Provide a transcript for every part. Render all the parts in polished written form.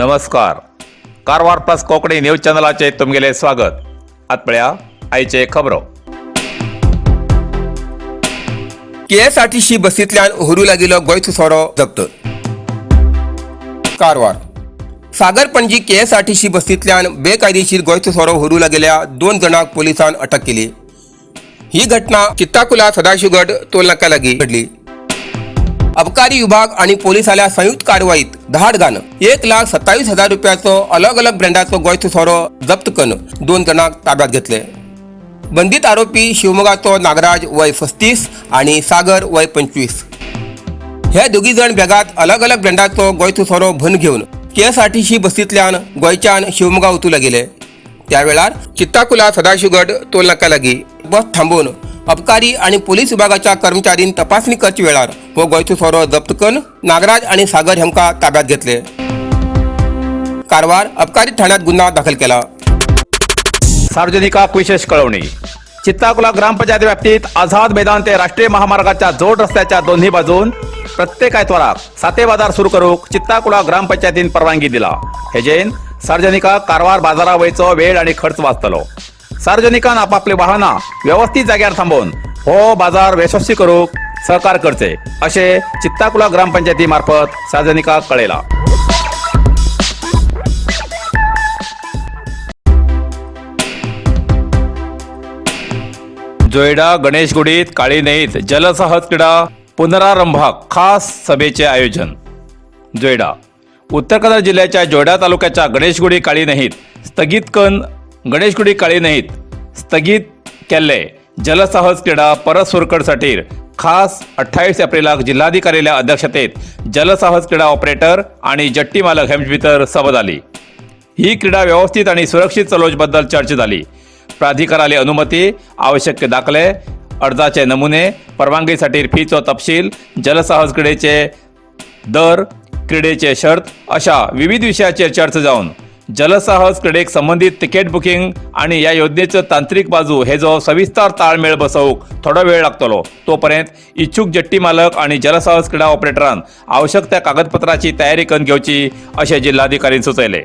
नमस्कार, Karwar plus Konkani news चॅनलाचे तुमगेले स्वागत. आत पळया आयचे खबरो. केएसआरटीसी बसींतल्यान व्हरूं लागिल्लो गोंयचो सोरो जप्त. कारवार सागर पणजी केएसआरटीसी बसींतल्यान बेकायदेशीर गोंयचो सोरो व्हरूं लागिल्ल्या दोन जाणांक पुलिसान अटक केली. ही घटना चित्ताकुला सदाशिवगड टोल नाक्या लागीं घडली. अबकारी विभाग आणि पोलिसांल्या संयुक्त कारवाईत धाड घान 1,27,000 रुपयाचो अलग अलग ब्रँडाचो गोंयचो सोरो जप्त करून दोन जाणांक ताब्यात घेतले. बंदित आरोपी शिवमोगाचो नागराज वय 35 आणि सागर वय 25. हे दोगी जण बेगात अलग अलग ब्रँडाचो गोंयचो सोरो भरून घेवन केएसआरटीसी बसींतल्यान गोंयच्यान शिवमोगा वचूं लागिले. त्या वेळार चित्ताकुला सदाशिवगड टोल नाक्या लागीं बस थांबोवन अबकारी आणि पोलीस विभागाच्या कर्मचारीन तपासणी करचे वेळार हो गोंयचो सोरो जप्त करून नागराज आणि सागर हांकां ताब्यात घेतले. कारवार अबकारी ठाण्यात गुन्हा दाखल केला. सार्वजनिकाक विशेष कळवणी. चित्ताकुला ग्रामपंचायत व्याप्तीत आझाद मैदान ते राष्ट्रीय महामार्गाच्या जोड रस्त्याच्या दोन्ही बाजून प्रत्येक आयतवाराक साते बाजार सुरू करूक चित्ताकुला ग्रामपंचायतीन परवानगी दिला. हेजेन सार्वजनिकाक कारवार बाजारा वयचो वेळ आणि खर्च वाचतलो. सार्वजनिकान आपापली वाहनां व्यवस्थित जाग्यार थांबोवन हो बाजार यशस्वी करूक सहकार करचे अशें चित्ताकुला ग्रामपंचायती मार्फत सार्वजनिकाक कळयला. जोयडा गणेशगुडीत काळी न्हंयेत जलसाहस क्रीडा पुनरारंभाक खास सभेचे आयोजन. जोयडा उत्तर कन्नड जिल्ह्याच्या जोयडा तालुक्याच्या गणेशगुडी काळी न्हंयेत स्थगीत कन गणेशगुडी काळी न्हंयेत स्थगीत केल्ले जलसाहस क्रीडा परत सुरू करसाठी खास 28 एप्रिलाक जिल्हाधिकारील्या अध्यक्षतेत जलसाहस क्रीडा ऑपरेटर आणि जट्टी मालक हेमचे भितर सभा जाली. ही क्रीडा व्यवस्थित आणि सुरक्षित चलोवचे चर्चा झाली. प्राधिकाराली अनुमती, आवश्यक दाखले, अर्जाचे नमुने, परवानगीसाठी फीचो तपशील, जलसाहस क्रीडेचे दर, क्रीडेचे शर्त अशा विविध विषयाचेर चर्चा जावन जलसाहस क्रीडेक संबंधित तिकेट बुकिंग आणि या योजनेचो तांत्रिक बाजू हेजो सविस्तर ताळमेळ बसोवंक थोडो वेळ लागतलो. तोपर्यंत इच्छुक जट्टी मालक आणि जलसाहस क्रीडा ऑपरेटरान आवश्यक त्या कागदपत्राची तयारी करून घेवची अशें जिल्हाधिकारीन सुचयलें.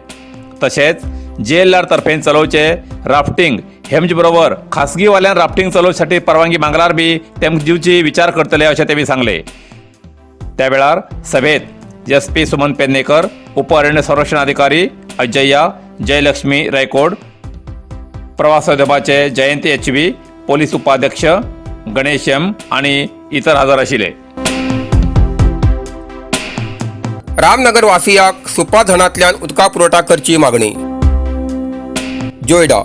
तशेंच JLR तर्फेन चलोवचे राफ्टिंग हेमचे बरोबर खासगीवाल्यान राफ्टिंग चलोवसाठी परवानगी मागल्यार बी तेमकां दिवची विचार करतले अशें तेमी सांगले. त्या वेळार सभेत SP Suman Pednekar, उप अरण्य संरक्षण अधिकारी अजय्या जयलक्ष्मी रायकोड, प्रवासोद्योगाचे जयंती HB, police उपाध्यक्ष गणेश एम आणि इतर हजर आशिल्ले. रामनगर वासियाक सुपा धरणांतल्यान उदका पुरवठा करची मागणी. जोयडा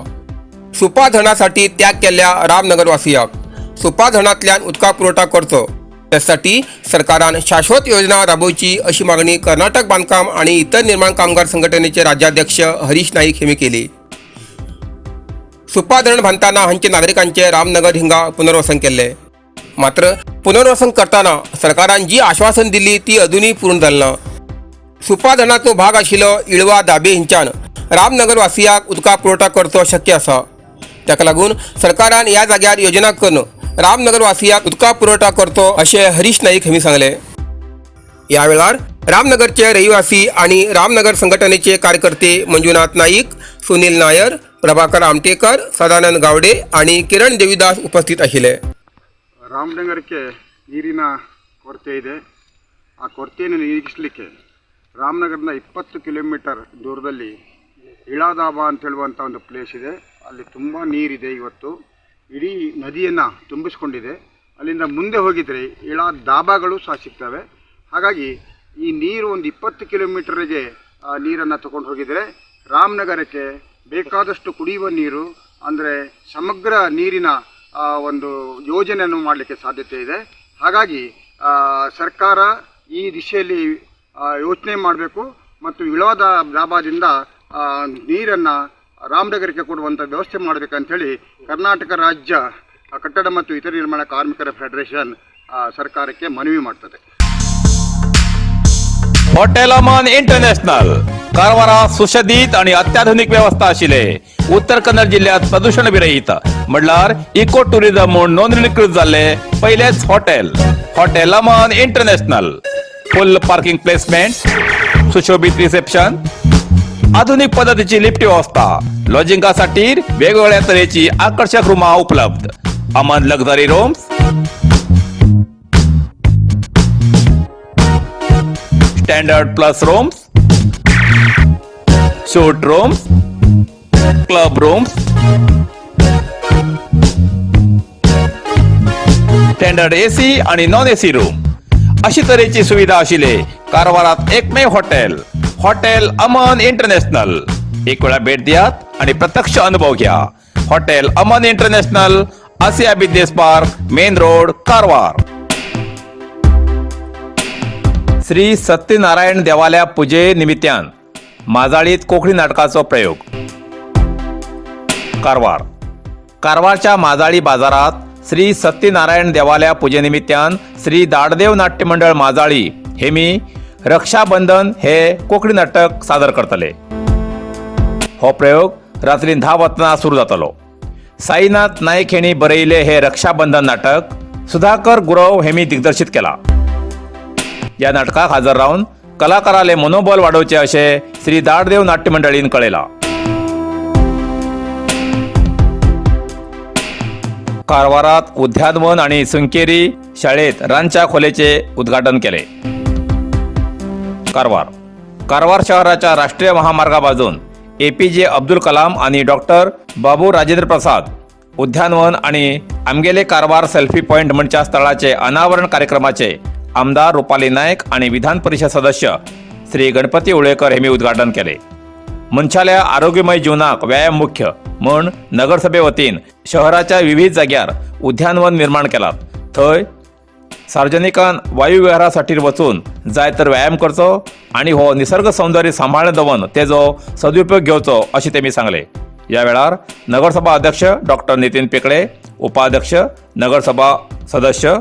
सुपा धरणासाठी त्याग केल्ल्या रामनगर वासियाक सुपा धरणांतल्यान उदका पुरवठा करचो, त्यासाठी सरकारान शाश्वत योजना राबोवची अशी मागणी कर्नाटक बांधकाम आणि इतर निर्माण कामगार संघटनेचे राज्याध्यक्ष हरीश नाईक यांनी केली. सुपा धरण बांधताना हांचे नागरिकांचे रामनगर हिंगा पुनर्वसन केल्ले. मात्र पुनर्वसन करताना सरकारान जी आश्वासन दिली ती अजूनही पूर्ण जाली ना. सुपा धरणाचो भाग आशिल्लो इळवा दाबे हिंच्यान रामनगर वासियाक उदका पुरवठा करचो शक्य आसा. ताका लागून सरकारान ह्या जाग्यार योजना करून रामनगर वासियाक उदका पुरवठा करचो अशें हरीश नाईक हांणी सांगलें. ह्या वेळार रामनगरचे रहिवासी आणि रामनगर संघटनेचे कार्यकर्ते मंजुनाथ नाईक, सुनील नायर, प्रभाकर आमटेकर, सदानंद गावडे आणि किरण देवीदास उपस्थित आशिल्ले. ರಾಮನಗರಕ್ಕೆ ನೀರಿನ ಕೊರತೆ ಇದೆ. ಆ ಕೊರತೆಯನ್ನು ನೀಗಿಸಲಿಕ್ಕೆ ರಾಮನಗರದ 20 ಕಿಲೋಮೀಟರ್ ದೂರದಲ್ಲಿ ಇಳಾದಾಬಾ ಅಂತ ಹೇಳುವಂಥ ಒಂದು ಪ್ಲೇಸ್ ಇದೆ. ಅಲ್ಲಿ ತುಂಬ ನೀರಿದೆ. ಇವತ್ತು ಇಡೀ ನದಿಯನ್ನು ತುಂಬಿಸ್ಕೊಂಡಿದೆ. ಅಲ್ಲಿಂದ ಮುಂದೆ ಹೋಗಿದರೆ ಇಳಾ ದಾಬಾಗಳು ಸಹ ಸಿಗ್ತವೆ. ಹಾಗಾಗಿ ಈ ನೀರು ಒಂದು 20 ಕಿಲೋಮೀಟರ್ಗೆ ನೀರನ್ನು ತಗೊಂಡು ಹೋಗಿದರೆ ರಾಮನಗರಕ್ಕೆ ಬೇಕಾದಷ್ಟು ಕುಡಿಯುವ ನೀರು, ಅಂದರೆ ಸಮಗ್ರ ನೀರಿನ ಒಂದು ಯೋಜನೆಯನ್ನು ಮಾಡಲಿಕ್ಕೆ ಸಾಧ್ಯತೆ ಇದೆ. ಹಾಗಾಗಿ ಸರ್ಕಾರ ಈ ದಿಶೆಯಲ್ಲಿ ಯೋಚನೆ ಮಾಡಬೇಕು ಮತ್ತು ಇಳವಾದ ದಾಬಾದಿಂದ ನೀರನ್ನು ರಾಮನಗರಕ್ಕೆ ಕೊಡುವಂಥ ವ್ಯವಸ್ಥೆ ಮಾಡಬೇಕಂಥೇಳಿ ಕರ್ನಾಟಕ ರಾಜ್ಯ ಕಟ್ಟಡ ಮತ್ತು ಇತರ ನಿರ್ಮಾಣ ಕಾರ್ಮಿಕರ ಫೆಡರೇಷನ್ ಸರ್ಕಾರಕ್ಕೆ ಮನವಿ ಮಾಡ್ತದೆ. हॉटेल अमन इंटरनॅशनल कारवारा सुशदीत आणि अत्याधुनिक व्यवस्था आशिल्ले उत्तर कन्नड जिल्ह्यात प्रदूषण विरहित म्हणल्यार इको टुरिझम म्हूण नोंदणीकृत जाल्ले पयलेच hotel, hotel Aman international. Full parking placement, सुशोभित रिसेप्शन. आधुनिक पद्दतीची लिफ्ट व्यवस्था, लॉजिंगासाठी वेगवेगळ्या तरेची आकर्षक रूमा उपलब्ध. Aman luxury rooms, standard plus rooms, suite rooms, club rooms, standard AC आणि नॉन एसी रूम अशी तऱ्हेची सुविधा आशिल्ले कारवारात एकमेव हॉटेल, हॉटेल अमन इंटरनॅशनल. एक वेळा भेट दियात आणि प्रत्यक्ष अनुभव घ्या. Hotel Aman international, Asia business park, main road, Karwar. Shri Satyanarayan देवाल्या पुजे निमित्यान माजाळीत कोंकणी नाटकाचो प्रयोग. कारवार. कारवारच्या माजाळी बाजारात श्री सत्यनारायण देवाल्या पुजेनिमित्यान श्री दाडदेव नाट्य मंडळ माजाळी हे मी रक्षाबंधन हे कोंकणी नाटक सादर करतले. हो प्रयोग रात्री 10 वतना सुरू जातलो. साईनाथ नाईक हेणी बरयले हे रक्षाबंधन नाटक सुधाकर गुरव हेमी दिग्दर्शित केला. या नाटकाक हजर रावन कलाकाराले मनोबल वाडोवचे अशें श्री दाडदेव नाट्य मंडळीन कळयला. कारवारात उद्यानवन आणि सुंकेरी शाळेत रांदच्या खोलेचे उद्घाटन केले. कारवार. कारवार शहराच्या राष्ट्रीय महामार्गा बाजून एपीजे अब्दुल कलाम आणि डॉक्टर बाबू राजेंद्र प्रसाद उद्यानवन आणि आमगेले कारवार सेल्फी पॉयंट म्हणच्या स्थळाचे अनावरण कार्यक्रमाचे आमदार रुपाली नायक आणि विधान परिषद सदस्य श्री गणपती उळेकर हेमी उद्घाटन केले. मनशाल्या आरोग्यमय जीवनाक व्यायाम मुख्य म्हूण नगरसभे वतीन शहराच्या विविध जाग्यार उद्यानवन निर्माण केलात. थंय सार्वजनिकान वायुविहारासाठी वचून जाय तर व्यायाम करचो आणि हो निसर्ग सौंदर्य सांबाळून दवरून तेजो सदुपयोग घेवचो अशें तेमी सांगले. या वेळार नगरसभा अध्यक्ष डॉक्टर नितीन पेकडे, उपाध्यक्ष, नगरसभा सदस्य,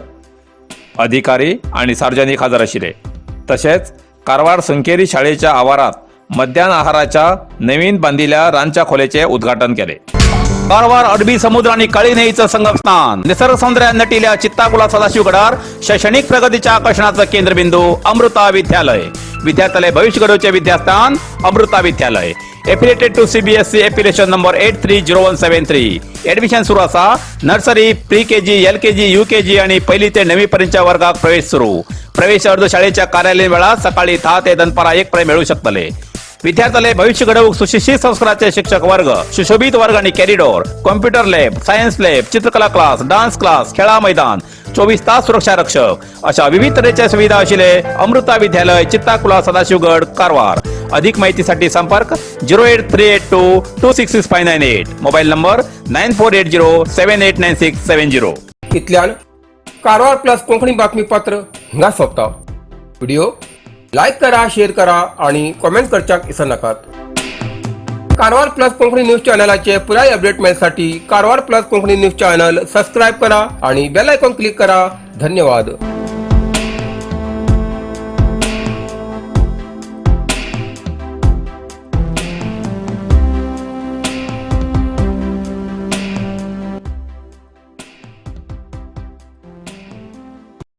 अधिकारी आणि सार्वजनिक हजर आशिल्ले. तशेंच कारवार संकेरी शाळेच्या आवारात मध्यान्ह आहाराच्या नवीन बांदिल्या रांदच्या खोलेचे उद्घाटन केले. कारवार अरबी समुद्र आणि काळी न्हंयेचं संगमस्थान, निसर्ग सौंदर्यात नटिल्या चित्ताकुला सदाशिवगडार शैक्षणिक प्रगतीच्या आकर्षणाचं केंद्रबिंदू अमृता विद्यालय. विद्यार्थ्याला भविष्य घडवचे विद्यास्थान अमृता विद्यालय. Affiliated to CBSE, affiliation number 830173. Admission सुरू असा. Nursery, pre KG, LKG, UKG आणि पहिली ते नववी पर्यंतच्या वर्गात प्रवेश सुरू. प्रवेश अर्ज शाळेच्या कार्यालयीन वेळात सकाळी 10 ते दनपारा 1 पर्यंत मिळू शकतले. विद्यार्थ्याला भविष्य घडवूक सुशिक्षित संस्काराचे शिक्षक वर्ग, सुशोभित वर्ग आणि corridor, computer lab, science lab, चित्रकला क्लास, डान्स क्लास, खेळा मैदान, 24 तास सुरक्षा रक्षक अशा विविध तऱ्हेच्या सुविधा असलेले अमृता विद्यालय, चित्ताकुला, सदाशिवगड, कारवार. अधिक माहितीसाठी संपर्क 08382266598, mobile number 9480789670. इतल्यान कारवार प्लस कोंकणी बातमीपत्र हिंगा सोंपता. व्हिडिओ लायक करा, शेअर करा आणि कॉमेंट करच्याक विसरनाकात. कारवार प्लस कोंकणी न्यूज चॅनलाचे पुराय update मेळसाठी Karwar plus Konkani news channel subscribe करा आणि बेल आयकॉन क्लिक करा. धन्यवाद.